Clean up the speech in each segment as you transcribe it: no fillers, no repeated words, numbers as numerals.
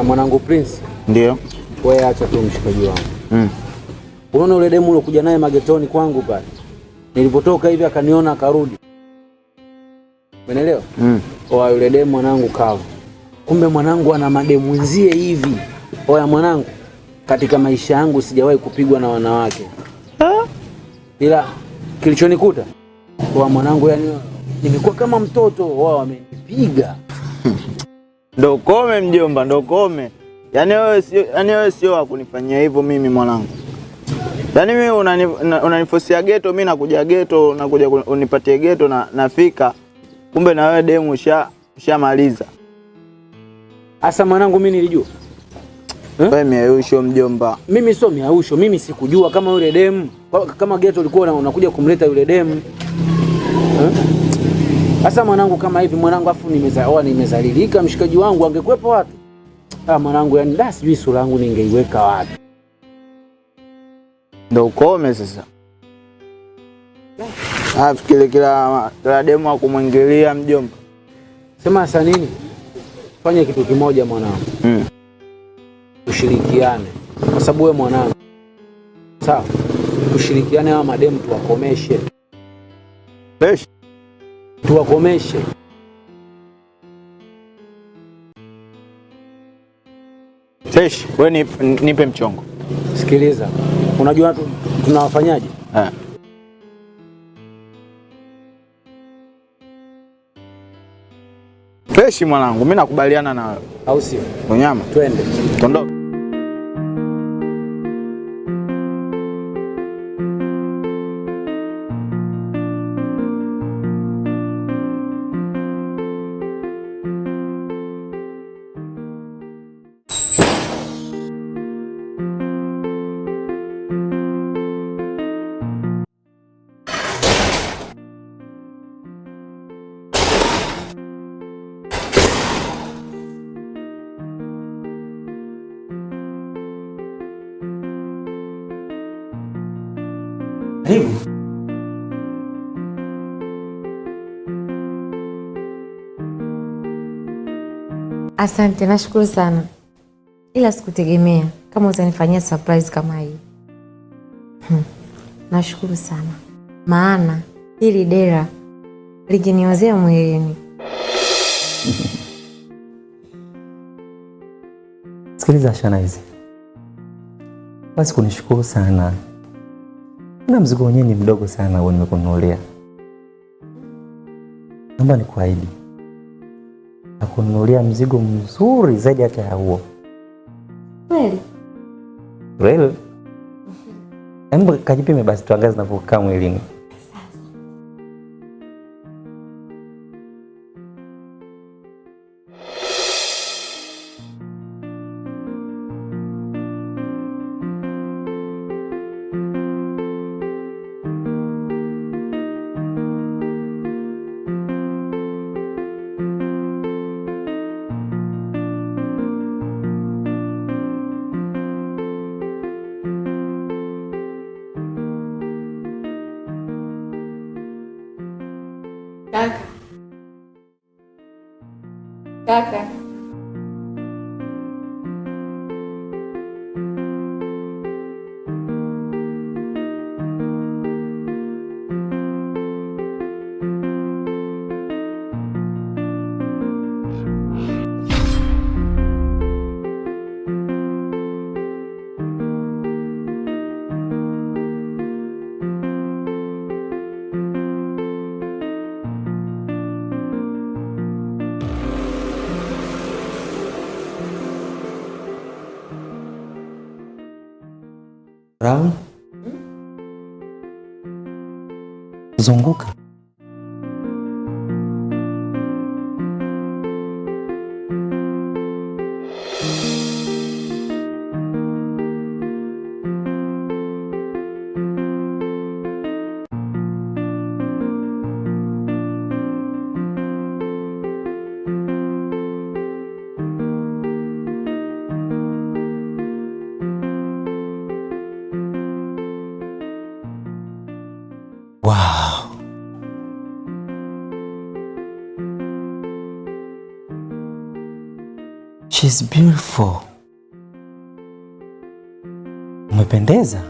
Mwanangu Prince. Ndio. Wewe acha tu mshikaji wangu. Unaona ule demu ulokuja naye magetoni kwangu pale. Nilipotoka hivi akaniona akarudi. Umeelewa? Oa yule demu mwanangu kavu. Kumbe mwanangu ana mademu wenzie hivi. Oya mwanangu, katika maisha yangu sijawahi kupigwa na wanawake. Ila kilichonikuta oa mwanangu, yani nimekuwa kama mtoto, wao wamenipiga. Ndo kome mjomba, ndo kome. Yaani wewe sio wa kunifanyia hivyo mimi mwanangu. Yaani mimi unanifosia geto, mimi nakuja geto, nakuja unipatie geto na nafika. Kumbe na wewe demu ushamaliza. Asa mwanangu mimi nilijua. Wewe miausho mjomba. Mimi sio miausho, mimi sikujua kama yule demu, kama geto ulikuwa unakuja kumleta yule demu. Sasa mwanangu kama hivi mwanangu, afu nimezalilika mshikaji wangu, angekuepo watu. Ah mwanangu, yani da sijui sura yangu ningeiweka wapi. Ndio ukome sasa. Afikiri kila demu akumwingilia mjomba. Sema sasa nini? Fanya kitu kimoja mwanangu. Tushirikiane. Kwa sababu wewe mwanangu. Sawa. Tushirikiane hawa mademu tuwakomeshe. Fresh. Tuwakomeshe. Fresh, wewe nipe mchongo. Sikiliza. Unajua tunawafanyaje? Fresh mwanangu, mimi nakubaliana na wewe. Au sio? Unyama. Twende. Tondoka. Karibu. Asante, nashukuru sana. Ila sikutegemea kama utanifanyia surprise kama hii. Nashukuru sana. Maana hili dera likiniozea mwilini. Sikiliza Shanice. Basi kunishukuru sana. Na mzigo wenyewe ni mdogo sana huo nimekununulia. Naomba nikuahidi. Nakununulia mzigo mzuri zaidi hata ya huo. Kweli? Really? Hebu kajipime basi tuangaze zinavyokaa mwilini. Kaka. Kaka. Round. Zunguka. Wow. She's beautiful. Umependeza.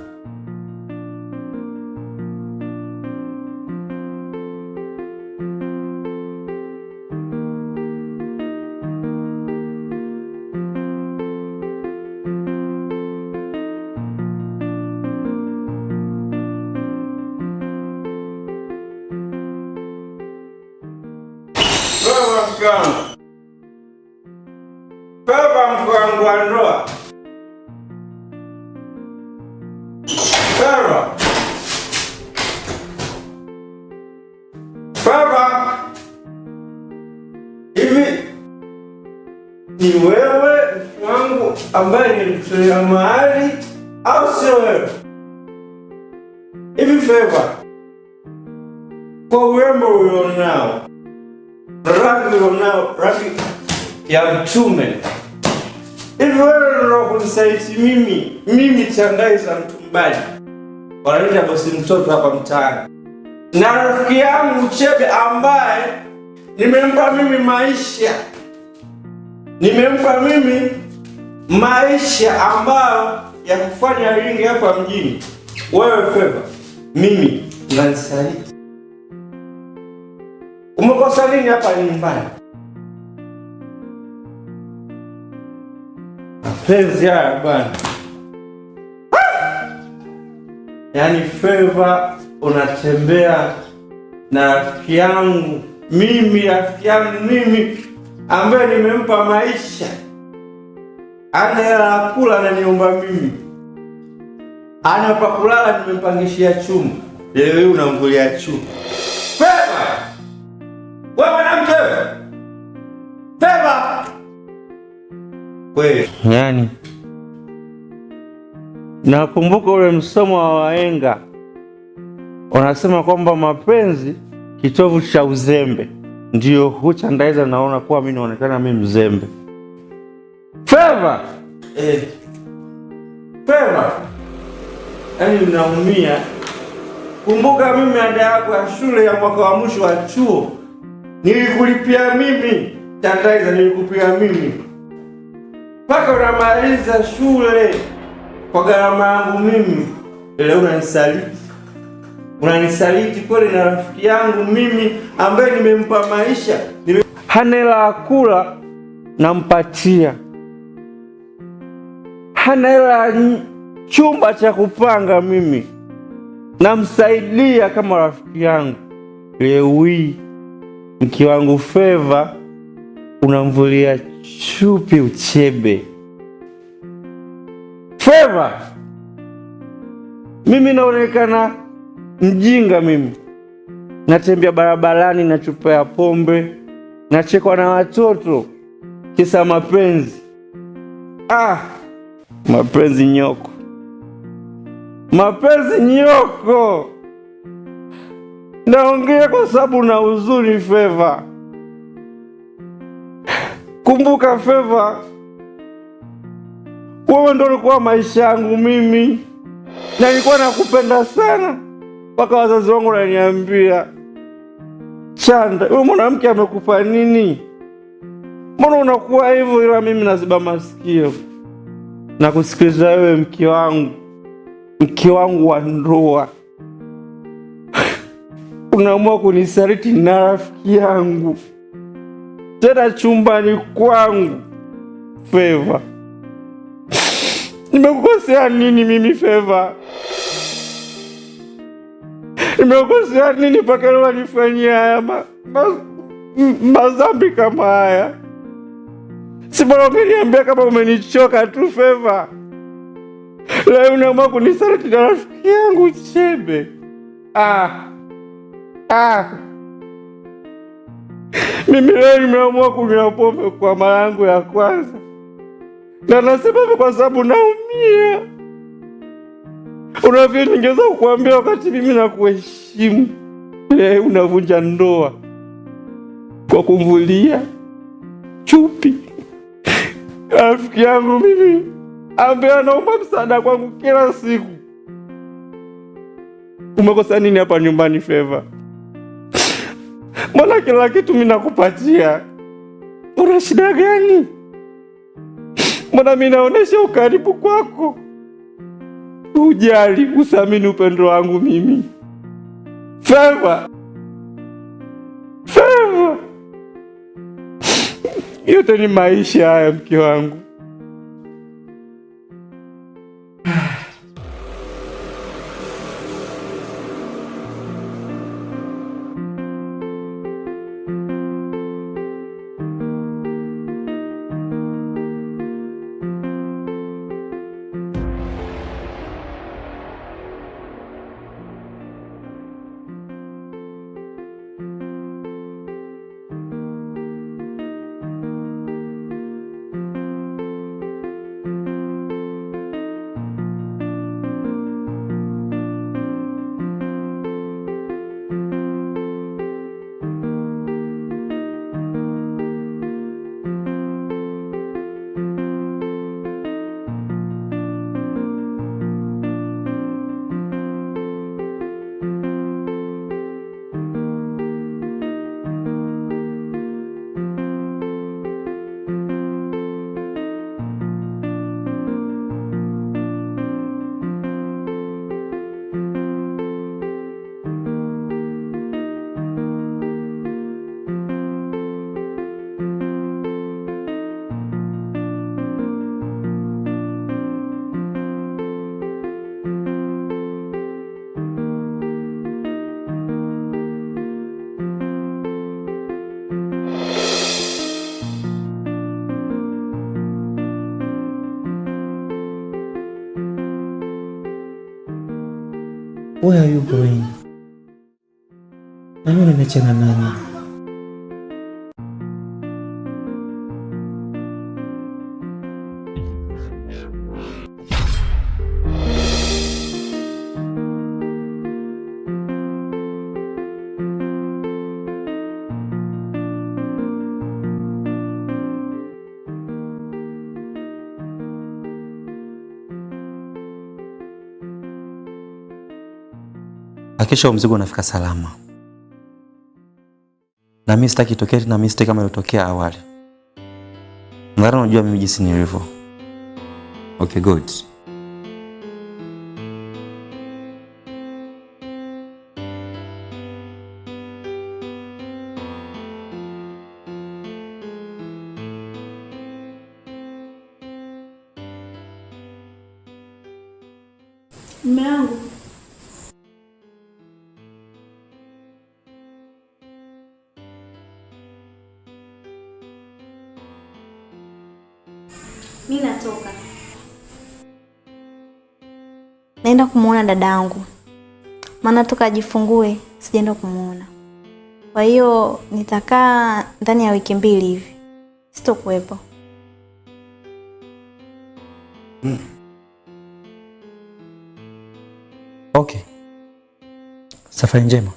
Baba mke wangu wa ndoa. Baba. Baba. Hivi ni wewe mke wangu ambaye nilikutolea mahali au sio wewe? Hivi Favor, kwa urembo ulionao, rangi ulionao, rangi ya mtume, hivi wewe ndio kunisaliti mimi Chandaiza mtumbaji, wanaita bosi mtoto hapa mtaani, na rafiki yangu Chebe ambaye nimempa mimi maisha, nimempa mimi maisha ambayo ya kufanya ringi hapa mjini. Wewe Favor, mimi unanisaliti. Umekosa nini hapa nyumbani? Mapenzi haya bwana. Yaani Favor unatembea na rafiki yangu mimi, rafiki yangu mimi ambaye nimempa maisha, ana hela ya kula ananiomba mimi, ana pa kulala nimempangishia chumba, leo hii unamvulia chumba. Favor, wewe mwanamke, Favor kweli. Yani nakumbuka ule msomo wa wahenga wanasema kwamba mapenzi kitovu cha uzembe. Ndio huchandaiza, naona kuwa mimi naonekana mimi mzembe. Favor, Favor, yaani unaumia. Kumbuka mimi ada yako ya shule ya mwaka wa mwisho wa chuo nilikulipia mimi, Chandaiza, nilikulipia mimi mpaka unamaliza shule kwa gharama yangu mimi. Leo unanisaliti, unanisaliti kweli na rafiki yangu mimi ambaye nimempa maisha. Hana hela ya kula nampatia, hana hela ya chumba cha kupanga mimi namsaidia kama rafiki yangu. Leo hii mke wangu Favor unamvulia chupi Uchebe. Favor, mimi naonekana mjinga mimi, natembea barabarani na chupa ya pombe, nachekwa na watoto kisa mapenzi. Ah, mapenzi nyoko, mapenzi nyoko. Naongea kwa sababu na huzuni Favor. Kumbuka Favor, wewe ndo ulikuwa maisha yangu mimi, na nilikuwa nakupenda sana mpaka wazazi wangu wananiambia, Chanda, huyu mwanamke amekupa nini? Mbona unakuwa hivyo? Ila mimi naziba masikio na kusikiliza wewe, mke wangu, mke wangu wa ndoa. Unaamua kunisaliti na rafiki yangu tena chumbani kwangu. Favor, nimekukosea nini mimi Favor? Nimekukosea nini mpaka leo unanifanyia haya mazambi kama haya? Si bora ungeniambia kama umenichoka tu Favor. Leo unaamua kunisaliti na rafiki yangu Chebe. Mimi leo nimeamua kunywa pombe kwa mara yangu ya kwanza, na nasema hivyo kwa sababu naumia. Unafikiri ningeweza kukuambia wakati mimi nakuheshimu? Leo unavunja ndoa kwa kumvulia chupi rafiki yangu mimi ambaye anaomba msaada kwangu kila siku. Umekosa nini hapa nyumbani Favor? Mbona kila kitu mimi nakupatia? Una shida gani? Mbona mimi naonesha ukaribu kwako? Ujali, usamini upendo wangu mimi. Favor. Favor. Yote ni maisha haya mke wangu. Where are you going? Nani unaniacha na nani? Hakikisha mzigo unafika salama. Na mimi sitaki itokee tena mistake kama iliyotokea awali. Nadhani unajua mimi jinsi nilivyo. Okay, good. Mume wangu, mimi natoka. Naenda kumuona dadangu. Maana toka ajifungue sijaenda kumuona. Kwa hiyo nitakaa ndani ya wiki 2 hivi. Sitokuwepo. Okay. Safari njema.